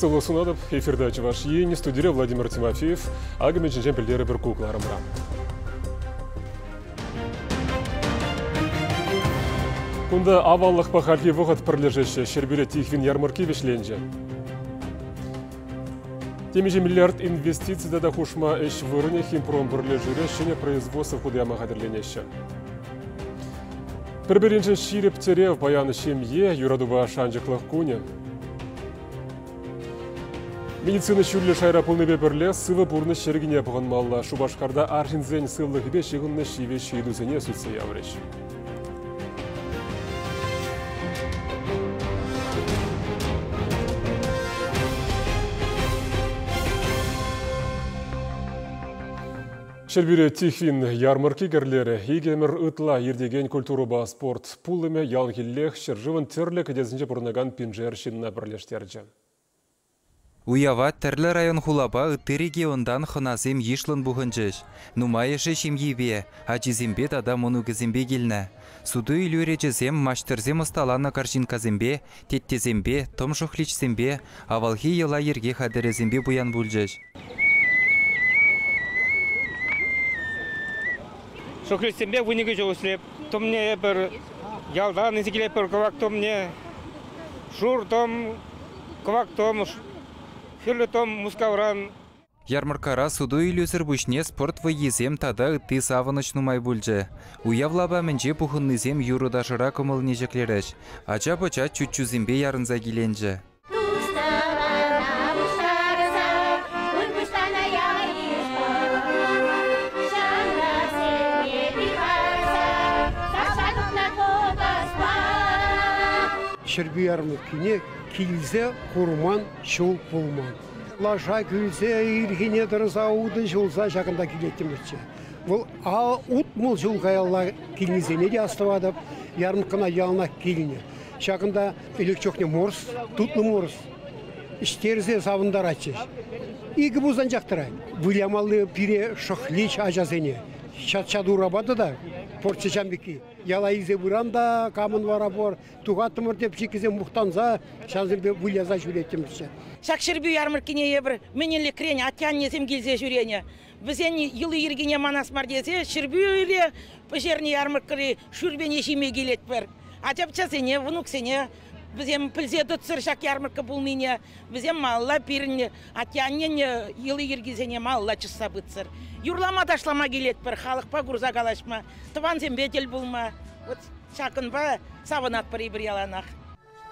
Сывлӑх сунатӑп. Эфирта Чӑваш Ен, студире Владимир Тимофеев. Акӑ мӗн пӗлтерӗпӗр ку кӑларӑмра. Кунта аваллӑхпа хальхи вӑхӑт пӗрлешеҫҫӗ. Ҫӗрпӳре Тихвин ярмӑркки вӗҫленчӗ. Темиҫе миллиард инвестици тата хушма ӗҫ вырӑнӗ Химпром пӗрлешӳре ҫӗнӗ производство хута яма хатӗрленеҫҫӗ. Пӗр-пӗриншӗн ҫирӗп тӗрев паян ҫемье, юратупа шанчӑклӑх кунӗ. Медицина ҫӳллӗ шайра пулнипе пӗрле сывӑ пурнӑҫ йӗркине пӑхӑнмалла. Шупашкарта арҫынсен сывлӑхӗпе ҫыхӑннӑ ҫивӗч ыйтусене сӳтсе яврӗҫ. Ҫӗрпӳре Тихвин ярмӑркки кӗрлерӗ. Икӗ ӗмӗр ытла иртекен культурӑпа спорт пулӑмӗ ялхиллех ҫӗршывӑн тӗрлӗ кӗтесӗнче пурӑнакан пиншер ҫынна пӗрлештерчӗ. Уява тӗрлӗ район-хулапа ытти регионтан хӑнасем йышлӑн пухӑнчӗҫ. Нумайӑшӗ ҫемйипе, ачисемпе тата мӑнукӗсемпе килнӗ. Суту-илӳ речӗсем маҫтӑрсем ӑсталанӑ карҫинккасемпе, теттесемпе, тӑм шӑхличсемпе, авалхи йӑла-йӗрке хатӗрӗсемпе пуян пулчӗҫ. Шӑхличсемпе 12 ҫул ӗҫлеп. Тӑмне эпир ялтан илсе килетпӗр кӑвак тӑмне, шур тӑм, кӑвак тӑм, хӗрлӗ тӑм Мускавран. Ярмӑрккара суту-илӳсӗр пуҫне спорт вӑййисем тата ытти савӑнӑҫ нумай пулчӗ. Уяв лапамӗнче пухӑннисем юрӑ-ташӑра кӑмӑлне ҫӗклерӗҫ. Ача-пӑча чуччусемпе ярӑнса киленчӗ. Ҫӗрпӳ ярмӑрккине килсе курман ҫул пулман. Лаша кӳлсе ирхине тӑрса утӑ ҫулса ҫакӑнта килеттӗмӗрччӗ. Вӑл 60 ҫул каялла килнисене те астӑватӑп, ярмӑрккӑна яланах килнӗ. Ҫакӑнта ӗлӗк чухне морс, тутлӑ морс ӗҫтерсе савӑнтаратчӗҫ. Икӗ пус анчах тӑрать. Вылямалли пире шӑхлич ачасене. Чат-чат урапа та порччӗ ҫам пекки. Яла илсе пыран та камӑн вара пор, тухаттӑмӑр те пӗчӗккисем мухтанса ҫавсемпе выляса ҫӳреттӗмӗрччӗ. Ҫак Ҫӗрпӳ ярмӑрккине эпир мӗн ӗлӗкрен атте-аннесем килсе ҫӳренӗ. Вӗсен йӑли-йӗркине манас мар тесе Ҫӗрпӳре пӗҫернӗ ярмӑрккӑри шӳрпене ҫиме килетпӗр. Ача-пӑчасене, внуксене вӗсем пӗлсе тӑтсӑр ҫак ярмӑркка пулнине, вӗсем малалла пирӗн атте-аннен йӑли-йӗркисене малалла чысса пытсӑр. Юрлама-ташлама килетпӗр, халӑхпа курса калаҫма, тӑвансемпе тӗл пулма. Вот ҫакӑнпа савӑнатпӑр эпир яланах.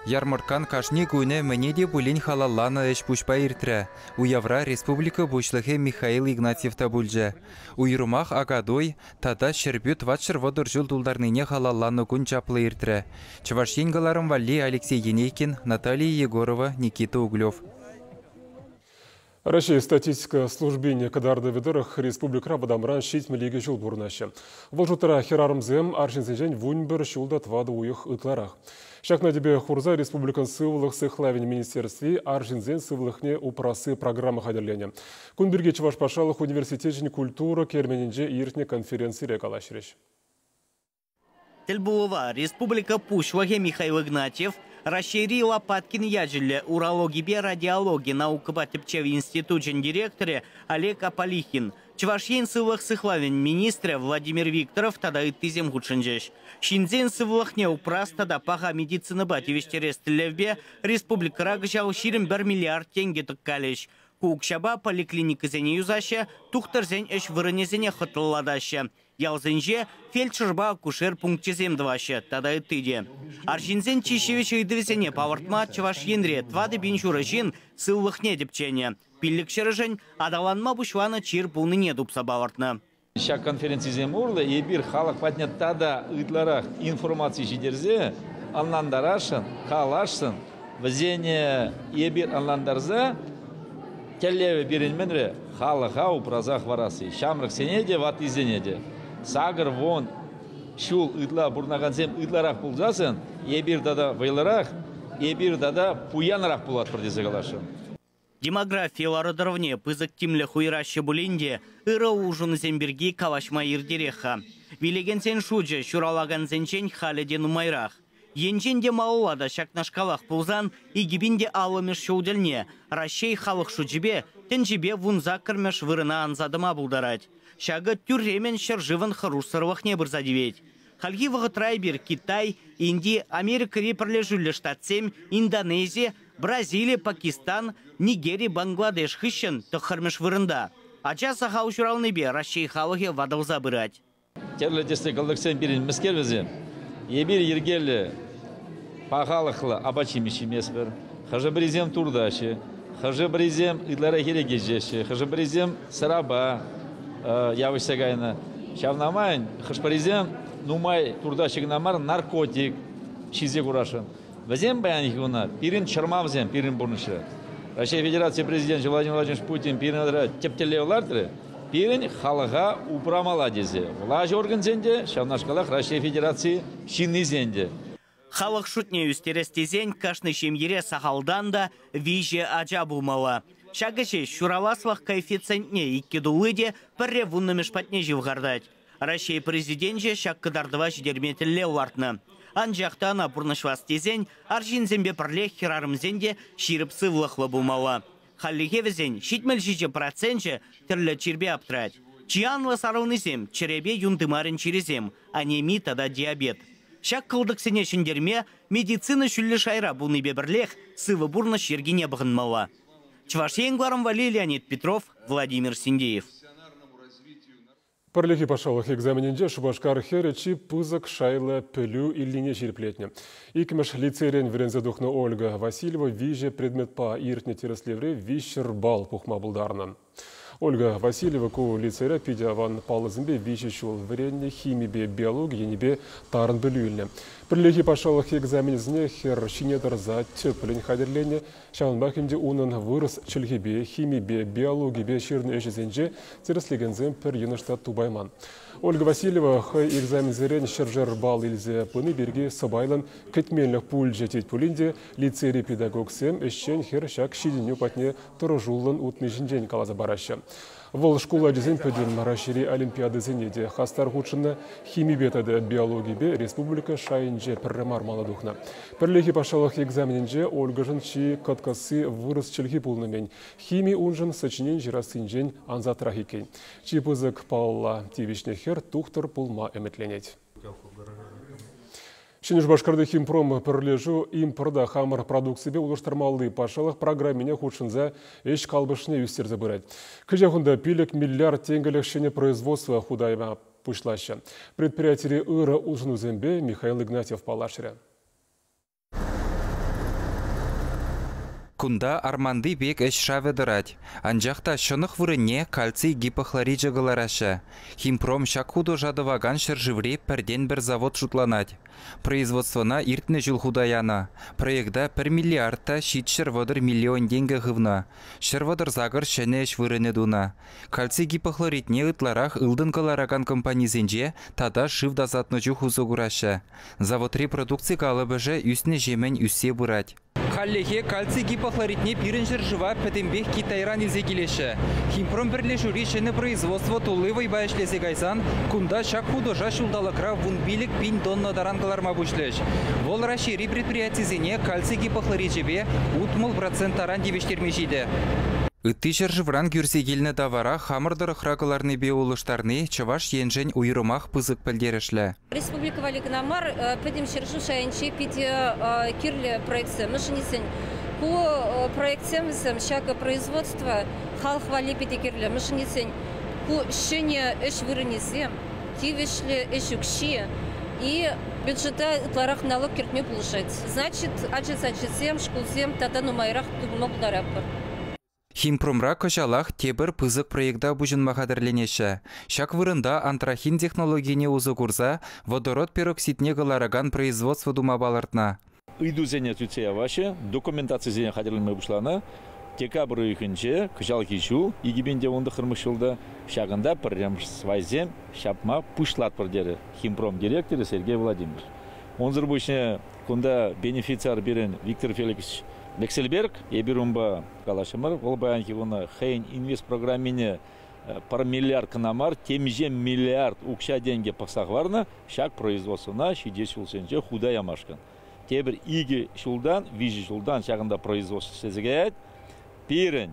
Ярмӑрккан кашни кунӗ мӗне те пулин халалланӑ ӗҫ-пуҫпа иртрӗ. Уявра республика Пуҫлӑхӗ Михаил Игнатьев та пулчӗ. Уйрӑмах Акатуй тата Ҫӗрпӳ 430 ҫул тултарнине халалланӑ кун чаплӑ иртрӗ. Чӑваш Ен кӑларӑм валли Алексей Енейкин, Наталия Егорова, Никита Углев. Раҫҫей статистика службин кӑтартӑвӗ тӑрӑх республикӑра вӑтамран 72 ҫул пурӑнаҫҫӗ. Вӑл шутра хӗрарӑмсем арҫынсенчен 11 ҫул та 4 уйӑх ытларах. Ҫакна тӗпе хурса республикӑн сывлӑх сыхлавӗн министерстви арҫынсен сывлӑхне упрасси программа хатӗрленӗ. Кун пирки Чӑваш патшалӑх университечӗн культура керменӗнче иртнӗ конференцире калаҫрӗҫ. Тӗлпулӑва республика Пуҫлӑхӗ Михаил Игнатьев, Раҫҫейри Лопаткин ячӗллӗ урологипе радиологи наукӑпа тӗпчев институчӗн директорӗ Олег Аполихин, Чӑваш Ен сывлӑх сыхлавӗн министрӗ Владимир Викторов тата ыттисем хутшӑнчӗҫ. Ҫынсен сывлӑхне упрас тата паха медицинӑпа тивӗҫтерес тӗллевпе республикӑра кӑҫал 21 миллиард тенкӗ тӑккалӗҫ. Ку укҫапа поликлиникӑсене юсаҫҫӗ, тухтӑрсен ӗҫ вырӑнӗсене хӑтлӑлатаҫҫӗ. Ялсенче фельдшерпа акушер пункчӗсем тӑваҫҫӗ тата ытти те. Арҫынсен чи ҫивӗч ыйтӑвӗсене палӑртма Чӑваш Енре 4,5 ҫын сывлӑхне тӗпченӗ. Пиллӗкҫӗршӗн аталанма пуҫланӑ чир пулнине тупса палӑртнӑ. Ҫак конференцисем урлӑ эпир халӑх патне тата ытларах информаци ҫитерсе ӑнлантарасшӑн, каласшӑн. Вӗсене эпир ӑнлантарса тӗллевӗ пирӗн мӗнре? Халӑха упраса хӑварасси. Ҫамрӑксене те, ваттисене те. 80 ҫул ытла пурӑнакансем ытларах пулсассӑн эпир тата вӑйлӑрах, эпир тата пуянрах пулатпӑр тесе каласшӑн. Демографи лару-тӑрӑвне пысӑк тимлӗх уйӑраҫҫӗ пулин те ырӑ улшӑнусем пирки калаҫма иртерех-ха. Вилекенсен шучӗ ҫуралакансенчен халӗ те нумайрах. Енчен те малалла та ҫакнашкалах пулсан, 2050-мӗш ҫул тӗлне Раҫҫей халӑх шучӗпе тӗнчипе 18-мӗш вырӑна анса тӑма пултарать. Ҫакӑ тӳрремӗн ҫӗршывӑн хӑрушсӑрлӑхне пырса тивет. Хальхи вӑхӑтра эпир Китай, Инди, Америкӑри Пӗрлешӳллӗ Штатсем, Индонези, Бразили, Пакистан, Нигери, Бангладеш хыҫҫӑн 9-мӗш вырӑнта. Ача сахал ҫуралнипе Раҫҫей халӑхӗ ватӑлса пырать. Тӗрлӗ тӗслӗ кӑлтӑксем пирӗн мӗскер вӗсем? Эпир йӗркеллӗ, пахалӑхлӑ апат-ҫимӗҫ ҫиместпӗр. Хӑшӗ-пӗрисем туртаҫҫӗ, хӑшӗ-пӗрисем ытларах эрех ӗҫеҫҫӗ, хӑшӗ-пӗрисем сӑрапа явӑҫса кайнӑ. Ҫавна май хӑш-пӗрисем нумай туртаҫҫӗ кӑна мар, наркотик ҫисе курасшӑн. Вӗсем паянхи куна пирӗн чӑрмавсем пирӗн пурнӑҫра. Раҫҫей Федераци Президенчӗ Владимир Владимирович Путин пирӗн тӗп тӗллев лартрӗ. Пирӗн халӑха упрамалла тесе. Влаҫ органсен те, ҫавнашкалах Раҫҫей Федераци ҫыннисен те. Халӑх шутне ӳстерес тесен кашни ҫемьере сахалтан та 3 ача пулмалла. Ҫакӑ ҫеҫ ҫураласлӑх коэффициентне 2,5 те 1,1 патне ҫывхартать. Раҫҫей Президенчӗ ҫак кӑтартӑва ҫитерме тӗллев лартнӑ. Анчах та ӑна пурнӑҫлас тесен арҫынсемпе пӗрлех хӗрарӑмсен те ҫирӗп сывлӑхлӑ пулмалла. Хальлӗхе вӗсен 77% тӗрлӗ чирпе аптрать. Чи анлӑ сарӑлнисем чӗрепе юн тымарӗн чирӗсем, анеми тата диабет. Ҫак кӑлтӑксене ҫӗнтерме медицина ҫӳллӗ шайра пулнипе пӗрлех сывӑ пурнӑҫ йӗркине пӑхӑнмалла. Чӑваш Ен кӑларӑм валли Леонид Петров, Владимир Синдеев. Пӗрлехи патшалӑх экзаменӗнче Шупашкар хӗрӗ чи пысӑк шайлӑ пӗлӳ илнине ҫирӗплетнӗ. Иккӗмӗш лицейрен вӗренсе тухнӑ Ольга Васильева 3 предметпа иртнӗ тӗрӗслевре 300 балл пухма пултарнӑ. Ольга Васильева ку лицейре питӗ аван паллӑсемпе 3 ҫул вӗреннӗ, химипе биологи енӗпе тарӑн пӗлӳ илнӗ. Пӗрлехи патшалӑх экзаменӗсене хӗр ҫине тӑрса тӗплӗн хатӗрленнӗ. Ҫавӑнпах ӗнтӗ унӑн вырӑс чӗлхипе, химипе, биологипе ҫырнӑ ӗҫӗсенче тӗрӗслекенсем пӗр йӑнӑш та тупайман. Ольга Васильева хӑй экзаменсерен 100-шер балл илсе пыни пирки сӑпайлӑн кӗтменлӗх пулчӗ тет пулин те лицейри педагогсем ӗҫчен хӗр ҫак ҫитӗнӳ патне тӑрӑшуллӑн утни ҫинчен каласа параҫҫӗ. Вӑл шкул ачисен пӗтӗм Раҫҫейри олимпиадӑсене те хастар хутшӑннӑ, химипе тата биологипе республика шайӗнче пӗрре мар мала тухнӑ. Пӗрлехи патшалӑх экзаменӗнче Ольгӑшӑн чи кӑткӑсси вырӑс чӗлхи пулнӑ-мӗн. Хими уншӑн сочинени ҫырассинчен ансатрах иккен. Чи пысӑк палла тивӗҫнӗ хӗр тухтӑр пулма ӗмӗтленет. Ҫӗнӗ Шупашкарти Химпром пӗрлешӳ импорта хамӑр продукципе улӑштармалли патшалӑх программине хутшӑнса ӗҫ калӑпӑшне ӳстерсе пырать. Кӗҫех унта 5 миллиард тенкӗлӗх ҫӗнӗ производство хута пуҫлаҫҫӗ. Предприятири ырӑ улшӑнусемпе Михаил Игнатьев паллашрӗ. Кунта арманти пек ӗҫ шавӗ тӑрать. Анчах та ҫӑнӑх вырӑнне кальций гипохлоричӗ кӑлараҫҫӗ. Химпром ҫак хутӑша тӑвакан ҫӗршыври пӗртен-пӗр завод шутланать. Производствӑна иртнӗ ҫул хута янӑ. Проекта 1 миллиард та 730 миллион тенкӗ хывнӑ. 138 ҫӗнӗ ӗҫ вырӑнӗ тунӑ. Кальций гипохлоридне ытларах ылтӑн кӑларакан компанисенче тата шыв тасатнӑ чух усӑ кураҫҫӗ. Заводри продукци калӑпӑшӗ ӳснӗ-ҫемӗн ӳссе пырать. Хальлӗхе кальций гипохлоридне пирӗн ҫӗршыва пӗтӗмпех Китайран илсе килеҫҫӗ. Химпром пӗрлешӳри ҫӗнӗ производство тулли вӑйпа ӗҫлесе кайсан кунта ҫак хутӑша ҫулталӑкра 15 пин тонна таран кӑларма пуҫлӗҫ. Вӑл Раҫҫейри предприятисене кальций гипохлоричӗпе 60% таран тивӗҫтерме ҫитӗ. Ытти ҫӗршывран кӳрсе килнӗ тавара хамӑр тӑрӑхра кӑларнипе улӑштарни Чӑваш Еншӗн уйрӑмах пысӑк пӗлтерӗшлӗ. Республика валли кӑна мар, пӗтӗм ҫӗршыв шайӗнче питӗ кирлӗ проектсем. Мӗншӗн ку проектсем вӗсем ҫакӑ производство халӑх валли питӗ кирлӗ. Мӗншӗн ку ҫӗнӗ ӗҫ вырӑнӗсем, тивӗҫлӗ ӗҫ укҫи и бюджета ытларах налог кӗртме пулӑшать. Значит, ача сачӗсем, шкулсем тата нумайрах тупма пултаратпӑр. Химпромра кӑҫалах тепӗр пысӑк проекта пуҫӑнма хатӗрленеҫҫӗ. Ҫак вырӑнта антрахин технологине усӑ курса водород пероксидне кӑларакан производство тума палӑртнӑ. Ыйтусене сӳтсе яваҫҫӗ, документацисене хатӗрлеме пуҫланӑ. Декабрь уйӑхӗнче кӑҫалхи ҫул 2019 ҫулта ҫакӑнта пӗрремӗш свайсем ҫапма пуҫлатпӑр терӗ Химпром директорӗ Сергей Владимирович. Унсӑр пуҫне кунта бенефициар пирӗн Виктор Феликсович Вексельберг, эпир унпа калаҫрӑмӑр. Вӑл паянхи куна хӑйӗн инвестпрограммине пӗр миллиард кӑна мар, темиҫе миллиард укҫа-тенкӗ пӑхса хӑварнӑ ҫак производствӑна ҫитес ҫулсенче хута ямашкӑн. Тепӗр 2 ҫултан, 3 ҫултан ҫакӑнта производство ӗҫлесе каять. Пирӗн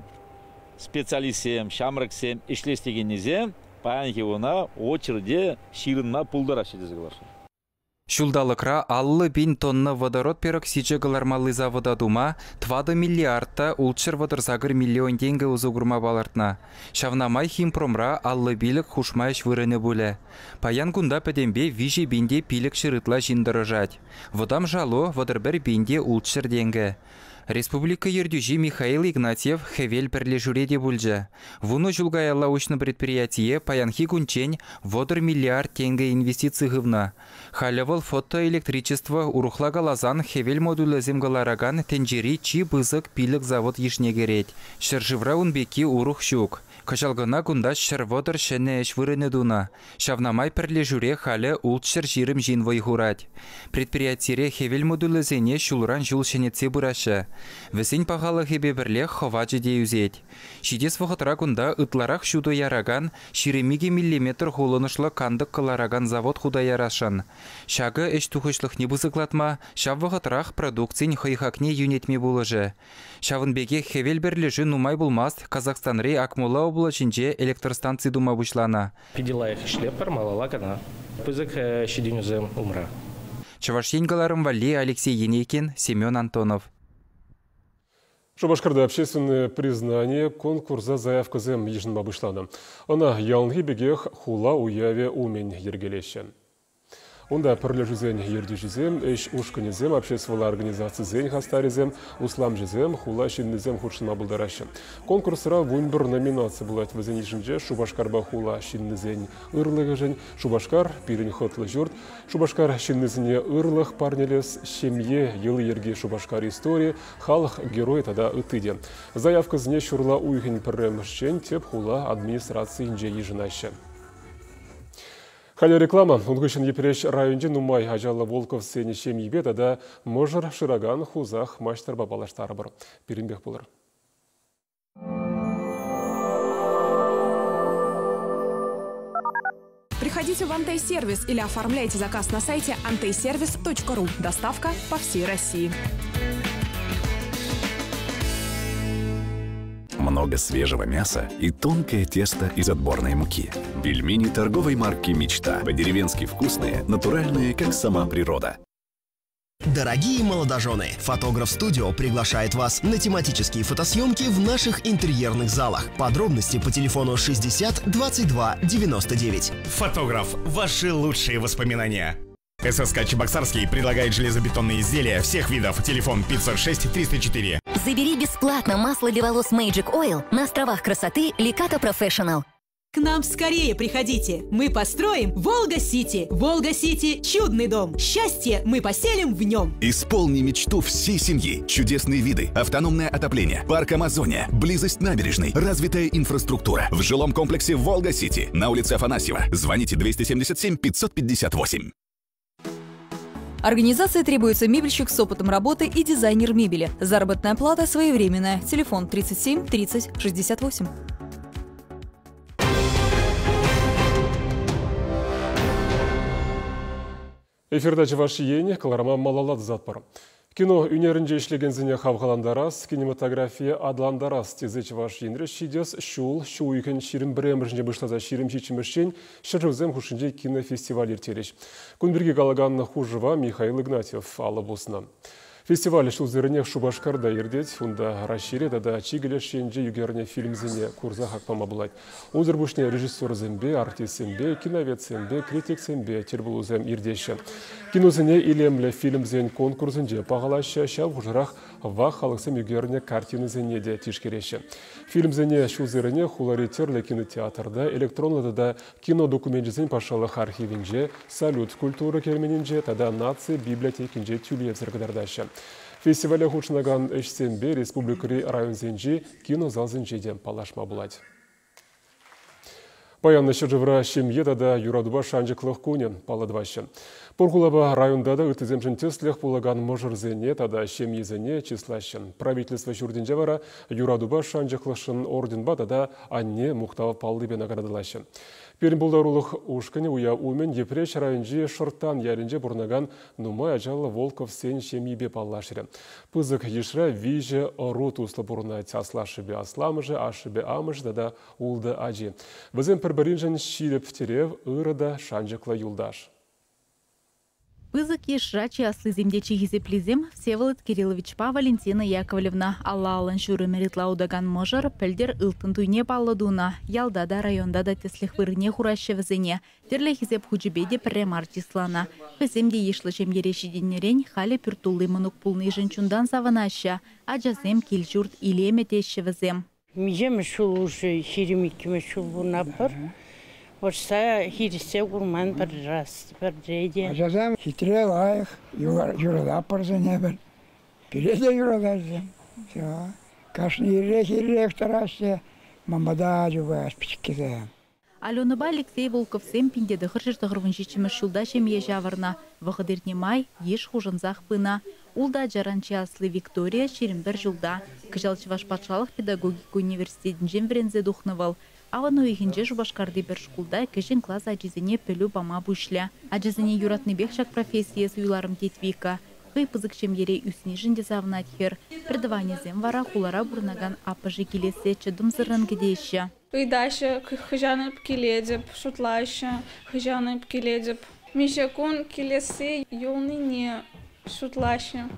специалистсем, ҫамрӑксем, ӗҫлес текеннисем паянхи куна очереде ҫырӑнма пултараҫҫӗ тесе каласшӑн. Ҫулталӑкра 50 пин тонна водород пероксичӗ кӑлармалли завода тума 4 миллиард та 638 миллион тенкӗ усӑ курма палӑртнӑ. Ҫавна май химпромра 55 хушма ӗҫ вырӑнӗ пулӗ. Паян кунта пӗтӗмпе 3 пин те 500 ытла ҫын тӑрӑшать. Вӑтам шалу 31 пин те 600 тенкӗ. Республика ертӳҫи Михаил Игнатьев «Хӗвел» пӗрлешӳре те пулчӗ. Вунӑ ҫул каялла уҫнӑ предприятие паянхи кунччен 30 миллиард тенкӗ инвестици хывнӑ. Халӗ вӑл фотоэлектричество, урӑхла каласан хӗвел модулӗсем кӑларакан тӗнчери чи пысӑк 5 завод йышне кӗрет. Ҫӗршывра ун пекки урӑх ҫук. Кӑҫал кӑна кунта 130 ҫӗнӗ ӗҫ вырӑнӗ тунӑ. Ҫавна май пӗрлешӳре халӗ 620 ҫын вӑй хурать. Предприятире хӗвел модулӗсене ҫулран-ҫул ҫӗнетсе пыраҫҫӗ. Вӗсен пахалӑхӗпе пӗрлех хӑвачӗ те ӳсет. Ҫитес вӑхӑтра кунта ытларах ҫутӑ яракан 22 миллиметр хулӑнӑшлӑ кантӑк кӑларакан завод хута ярасшӑн. Ҫакӑ ӗҫ тухӑҫлӑхне пысӑклатма, ҫав вӑхӑтрах продукцин хӑй хакне йӳнетме пулӑшӗ. Ҫавӑн пекех «Хӗвел» пӗрлешӳ нумай пулмасть Казахстанри Акмола облаҫӗнче электростанци тума пуҫланӑ. Питӗ лайӑх ӗҫлетпӗр, малалла кӑна. Пысӑк ҫитӗнӳсем умра. Чӑваш Ен кӑларӑм валли Алексей Енейкин, Семен Антонов. Шупашкарта общественное признание конкурса заявкӑсем йышӑнма пуҫланӑ. Ӑна яланхи пекех хула уявӗ умӗн йӗркелеҫҫӗ. Унта пӗрлешӳсен ертӳҫисем, ӗҫ ушкӑнӗсем, обществӑлла организацисен хастарӗсем, усламҫӑсем, хула ҫыннисем хутшӑнма пултараҫҫӗ. Конкурсра 11 номинаци пулать. Вӗсен йышӗнче Шупашкарпа хула ҫыннисен ырлӑхӗшӗн, Шупашкар пирӗн хӑтлӑ ҫурт, Шупашкар ҫыннисене ырлӑх парнелес, ҫемье йӑли-йӗрки Шупашкар историйӗ, халӑх геройӗ тата ытти те. Заявкӑсене ҫурла уйӑхӗн пӗрремӗшчен тӗп хула администрацийӗнче йышӑнаҫҫӗ. Халӗ реклама. Ун хыҫҫӑн Йӗпреҫ районӗнче нумай ачаллӑ Волковсен ҫемйипе тата мӑшӑр шыракан хусах маҫтӑрпа паллаштарӑпӑр. Пирӗнпех пулӑр. Приходите в Антей-сервис или оформляйте заказ на сайте anteyservis.ru. Доставка по всей России. Много свежего мяса и тонкое тесто из отборной муки. Пельмени торговой марки «Мечта». По-деревенски вкусные, натуральные, как сама природа. Дорогие молодожены, Фотограф Студио приглашает вас на тематические фотосъемки в наших интерьерных залах. Подробности по телефону 60 22 99. Фотограф. Ваши лучшие воспоминания. ССК Чебоксарский предлагает железобетонные изделия всех видов. Телефон 506 304. Забери бесплатно масло для волос Magic Oil на островах красоты Леката Professional. К нам скорее приходите. Мы построим Волга-Сити. Волга-Сити – чудный дом. Счастье мы поселим в нем. Исполни мечту всей семьи. Чудесные виды, автономное отопление, парк Амазония, близость набережной, развитая инфраструктура. В жилом комплексе Волга-Сити на улице Афанасьева. Звоните 277 558. Организации требуется мебельщик с опытом работы и дизайнер мебели. Заработная плата своевременная. Телефон 37 30 68. Эфирда Чӑваш Ен кӑларӑма малалла тӑсатпӑр. Кино ӳнерӗнче ӗҫлекенсене хавхалантарас, кинематографие аталантарас тесе Чӑваш Енре ҫитес ҫул ҫу уйӑхӗн 21-мӗшӗнче пуҫласа 27-мӗшчен ҫӗршывсем хушшинче кинофестиваль ирттерӗҫ. Кун пирки калакан хушӑва Михаил Игнатьев алӑ пуснӑ. Фестиваль ҫулсеренех Шупашкарта иртет. Унта Раҫҫейре тата чикӗ леш енче ӳкернӗ фильмсене курса хак пама пулать. Унсӑр пуҫне режиссерсемпе, артистсемпе, киноведсемпе, критиксемпе тӗлпулусем иртеҫҫӗ. Киносене илемлӗ фильмсен конкурсӗнче пахалаҫҫӗ, ҫав хушӑрах вак халӑхсем ӳкернӗ картинӑсене те тишкереҫҫӗ. Фильмсене ҫулсеренех хулари тӗрлӗ кинотеатрта, электронлӑ тата кино докуменчӗсен патшалӑх архивӗнче, Салют культура керменӗнче тата наци библиотекинче тӳлевсӗр кӑтартаҫҫӗ. Фестивале хутшӑнакан ӗҫсемпе республикӑри районсенчи кинозалсенче те паллашма пулать. Паян ҫӗршывра ҫемье тата юратупа шанчӑклӑх кунӗ паллӑ тӑваҫҫӗ. Пур хулапа районта та ыттисемшӗн тӗслӗх пулакан мӑшӑрсене тата ҫемьесене чыслаҫҫӗ. Правительство ҫуртӗнче вара юратупа шанчӑклӑхшӑн орденпа тата анне мухтав паллипе наградӑлаҫҫӗ. Пирӗн пултарулӑх ушкӑнӗ уяв умӗн Йӗпреҫ районӗнчи Шӑрттан ялӗнче пурӑнакан нумай ачаллӑ Волковсен ҫемйипе паллашрӗ. Пысӑк йышра виҫӗ ӑру туслӑ пурӑнать: аслашшӗпе асламӑшӗ, ашшӗпе амӑшӗ тата ултӑ ачи. Вӗсем пӗр-пӗриншӗн ҫирӗп тӗрев, ырӑ та шанчӑклӑ юлташ. Пысӑк йышра чи аслисем те чи хисеплисем Всеволод Кирилловичпа Валентина Яковлевна. Алла-аллӑн ҫур ӗмӗр ытла утакан мӑшӑр пӗлтӗр ылтӑн туйне паллӑ тунӑ. Ялта та, районта та тӗслӗх вырӑнне хураҫҫӗ вӗсене. Тӗрлӗ хисеп хучӗпе те пӗрре мар чысланӑ. Хӑйсем те йышлӑ ҫемьере ҫитӗннӗрен халӗ пӳрт тулли мӑнук пулнишӗн чунтан савӑнаҫҫӗ. Ачасем кил-ҫурт илемӗ теҫҫӗ вӗсем. Миҫемӗш ҫул уже 22-мӗш ҫул пурӑнатпӑр. Вӑрҫса хирӗҫсе курман пӗр раз, пӗрре те. Ачасем хитре, лайӑх, юрататпӑр вӗсене пӗр. Пире те юратаҫҫӗ. Всё. Кашни ирех ирех тӑраҫҫӗ. Ман пата чупаҫ пӗчӗккисем. Аленӑпа Алексей Волковсем 1997 ҫулта ҫемье ҫавӑрнӑ. Вӑхӑт иртнӗ май йыш хушӑнсах пынӑ. Ултӑ ачаран чи асли Виктория 21 ҫулта. Кӑҫал Чӑваш патшалӑх педагогика университетӗнчен вӗренсе тухнӑ вӑл. Авӑн уйӑхӗнче Шупашкарти пӗр шкулта кӗҫӗн класс ачисене пӗлӳ пама пуҫлӗ. Ачасене юратнипех ҫак профессие суйларӑм, тет Вика. Хӑй пысӑк ҫемьере ӳснишӗн те савӑнать хӗр. Пӗртӑванӗсем вара хулара пурӑнакан аппӑшӗ килессе чӑтӑмсӑррӑн кӗтеҫҫӗ. Ыйтаҫҫӗ, хӑҫан эп килетӗп, шутлаҫҫӗ, хӑҫан эп килетӗп. Миҫе кун килесси юлнине шутлаҫҫӗ.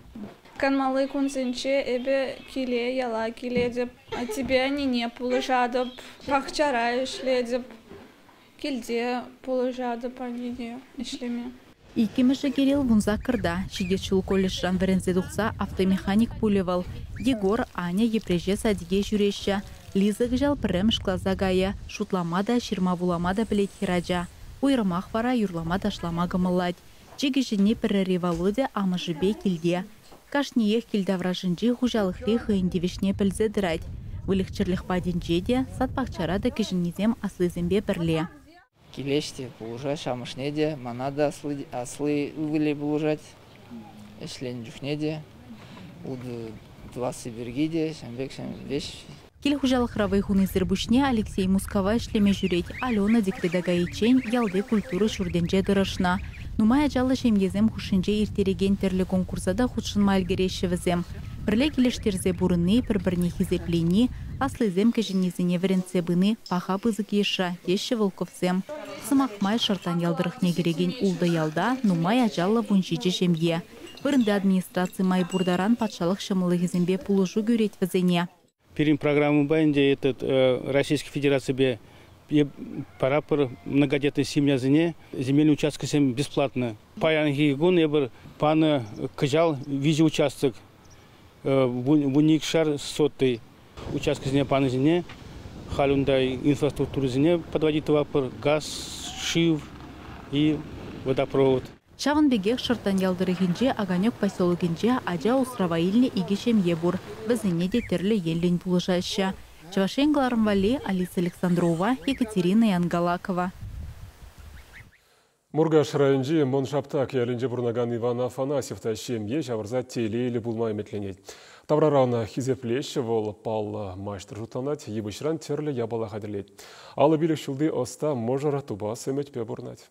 Канмалли кунсенче эпӗ киле, яла килетӗп, аттепе аннене пулӑшатӑп, пахчара ӗҫлетӗп, килте пулӑшатӑп аннене ӗҫлеме. Иккӗмӗшӗ Кирилл вунсаккӑрта. Ҫитес ҫул колледжран вӗренсе тухса автомеханик пулӗ вӑл. Егор, Аня Йӗпреҫе садике ҫӳреҫҫӗ. Лиза кӑҫал пӗрремӗш класа кайӗ. Шутлама та, ҫырма-вулама та пӗлет хӗрача. Уйрӑмах вара юрлама-ташлама кӑмӑллать. Чи кӗҫӗнни пӗррери Володя амӑшӗпе килте. Кашниех кил таврашӗнчи хуҫалӑхри хӑйӗн тивӗҫне пӗлсе тӑрать. Выльӑх-чӗрлӗх патӗнче те, сад-пахчара та кӗҫӗннисем аслисемпе пӗрле. Килеҫ те пулӑшаҫ амӑшне те, мана та асли ывӑлӗ пулӑшать. Ӗҫленӗ чухне те, утӑ тӑвасси пирки те ҫавӑн пек веҫ. Кил хуҫалӑхра вӑй хунисӗр пуҫне Алексей Мускава ӗҫлеме ҫӳрет. Алена декрета кайиччен ялти культура ҫуртӗнче тӑрӑшнӑ. Нумай ачаллӑ ҫемьесем хушшинче ирттерекен тӗрлӗ конкурса та хутшӑнма ӗлкӗреҫҫӗ вӗсем. Пӗрле килӗштерсе пурӑнни, пӗр-пӗрне хисеплени, аслисем кӗҫӗннисене вӗрентсе пыни паха пысӑк йышра, теҫҫӗ Волковсем. Сӑмах май, Шӑрттан ял тӑрӑхне кӗрекен ултӑ ялта нумай ачаллӑ 17 ҫемье. Вырӑнти администраци май пур таран патшалӑх ҫӑмӑллӑхӗсемпе пулӑшу кӳрет вӗсене. Пирӗн программӑпа ӗнтӗ этот Российской Федераципе параппӑр многодетный семьясене земельный участкӑсем бесплатно. Паянхи кун эпир панӑ кӑҫал виҫӗ участок, вуникшар сотый участкӑсене панисене халь унта инфраструктурӑсене подводить тӑватпӑр, газ, шыв и водопровод. Ҫавӑн пекех Шӑрттан ял тӑрӑхӗнчи Огонек поселокӗнче ача усрава илнӗ икӗ ҫемье пур. Вӗсене те тӗрлӗ енлӗн пулӑшаҫҫӗ. Чӑваш Ен кӑларӑм валли Алиса Александрова, Екатерина Янгалакова. Муркаш районӗнчи Мӑн Шаптак ялӗнче пурӑнакан Иван Афанасьев та ҫемье ҫавӑрса телейлӗ пулма ӗмӗтленет. Таврара ӑна хисеплеҫҫӗ, вӑл паллӑ маҫтӑр шутланать, йывӑҫран тӗрлӗ япала хатӗрлет. 55 ҫулти ӑста мӑшӑр тупас ӗмӗтпе пурӑнать.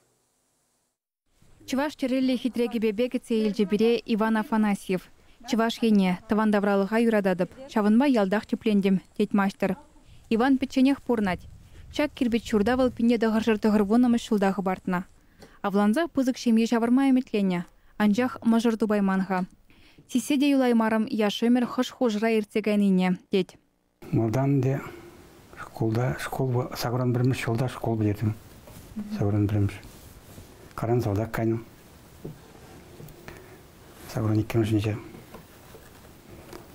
Чӑваш тӗрриллӗ хитре кӗпепе кӗтсе илчӗ пире Иван Афанасьев. Чӑваш Ене, тӑван тавралӑха юрататӑп, ҫавӑнпа ялтах тӗплентӗм, тет маҫтӑр. Иван пӗчченех пурӑнать. Ҫак кирпӗч ҫурта вӑл 1990-мӗш ҫулта хӑпартнӑ. Авланса пысӑк ҫемье ҫавӑрма ӗмӗтленнӗ, анчах мӑшӑр тупайман-ха. Сиссе те юлаймарӑм яш ӗмӗр хӑш хушӑра иртсе кайнине, тет. Малтан ӗнтӗ шкулта, шкул сакӑрӑн пӗрремӗш ҫулта шкул пӗтертӗм. Сакӑрӑн пӗрремӗш. Каран салтак кайнӑ. Сакӑрӑн иккӗмӗшӗнче.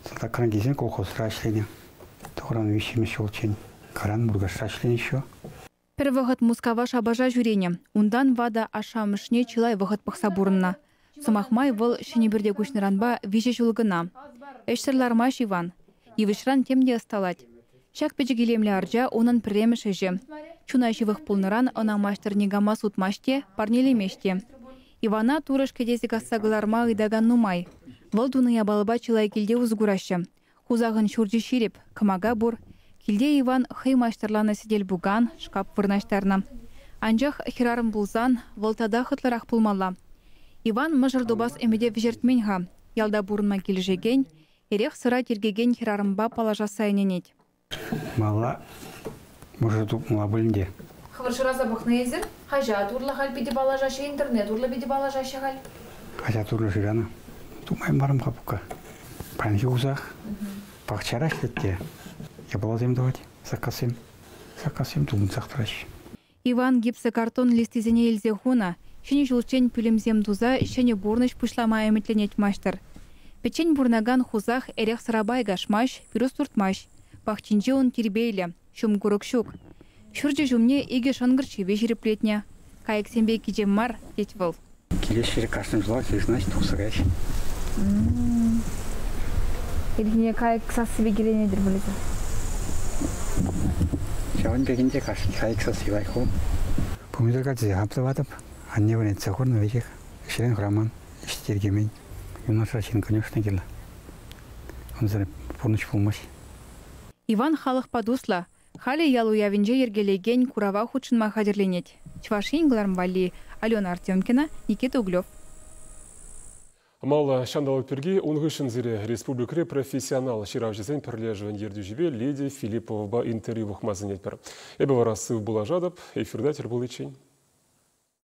Салтакран килсен колхозра ӗҫленӗ. Тӑхӑран виҫҫӗмӗш ҫулччен. Каран Муркашра ӗҫленӗ еще. Пӗр вӑхӑт Мускава шапаша ҫӳренӗ. Унтан ватӑ ашшӗ-амӑшне чылай вӑхӑт пӑхса пурӑннӑ. Сӑмах май, вӑл ҫӗнӗ пӳрте куҫнӑранпа виҫӗ ҫул кӑна. Ӗҫсӗр лармасть Иван. Йывӑҫран тем те ӑсталать. Ҫак пӗчӗк илемлӗ арча унӑн пӗрремӗш ӗҫӗ. Чуна ҫывӑх пулнӑран ӑна маҫтӑр никама сутмасть те, парнелемест те. Ивана турӑш кӗтесӗ касса кӑларма ыйтакан нумай. Вӑл тунӑ япалапа чылай килте усӑ кураҫҫӗ. Хусахӑн ҫурчӗ ҫирӗп, кӑмака пур. Килте Иван хӑй маҫтӑрланӑ сӗтел-пукан, шкап вырнаҫтарнӑ. Анчах хӗрарӑм пулсан вӑл тата хӑтлӑрах пулмалла. Иван мӑшӑр тупас ӗмӗте вӗҫертмен-ха. Ялта пурӑнма килӗшекен, эрех-сӑра тиркекен хӗрарӑмпа паллашасса ӗненет. Малла мӑшӑр тупмалла пулин те. Хӑвӑр шыраса пӑхнӑ эсир? Хаҫат урлӑ халь питӗ паллашаҫҫӗ, интернет урлӑ питӗ паллашаҫҫӗ халь. Хаҫат урлӑ шыранӑ. Тупмаймарӑм-ха пукка. Паянхи усах. Пахчара ӗҫлет те. Япаласем тӑвать, саккассем. Саккассем тупӑнсах тӑраҫҫӗ. Иван гипсокартон листисене илсе хунӑ, ҫӗнӗ ҫулччен пӳлӗмсем туса ҫӗнӗ пурнӑҫ пуҫлама ӗмӗтленет маҫтӑр. Пӗччен пурӑнакан хусах эрех-сӑрапа айкашмасть, пирус туртмасть. Пахчинче ун тирпейлӗ, ҫум курӑк ҫук. Ҫурчӗ ҫумне икӗ шӑнкӑрч йӑви ҫирӗплетнӗ. Кайӑксемпе кичем мар, тет вӑл. Килеҫҫӗ кашни ҫулах йышӑнаҫ тухса каяҫ. Ирхине кайӑк сассипе киленетӗр пулӗ. Ҫавӑн пек ӗнтӗ кашни кайӑк сасси лайӑх ку. Помидор калчисем хаплаватӑп. Анне вӗрентсе хурнӑ веҫех. Ӗҫрен хӑраман, ӗҫ тиркемен. Юнашар ҫын, конечно, кирлӗ. Унсӑр пурнӑҫ пулмасть. Иван халӑхпа туслӑ. Халӗ ял уявӗнче йӗркелекен курава хутшӑнма хатӗрленет. Чӑваш Ен кӑларӑм валли Алена Артемкина, Никита Углев. Малла ҫанталӑк пирки ун хыҫҫӑн сире республикӑри профессионал ҫыравҫӑсен пӗрлешӗвӗн ертӳҫипе Лидия Филипповӑпа интервью пӑхма сӗнетпӗр. Эпӗ вара сыв пулашатӑп, эфирта тӗл пуличчен.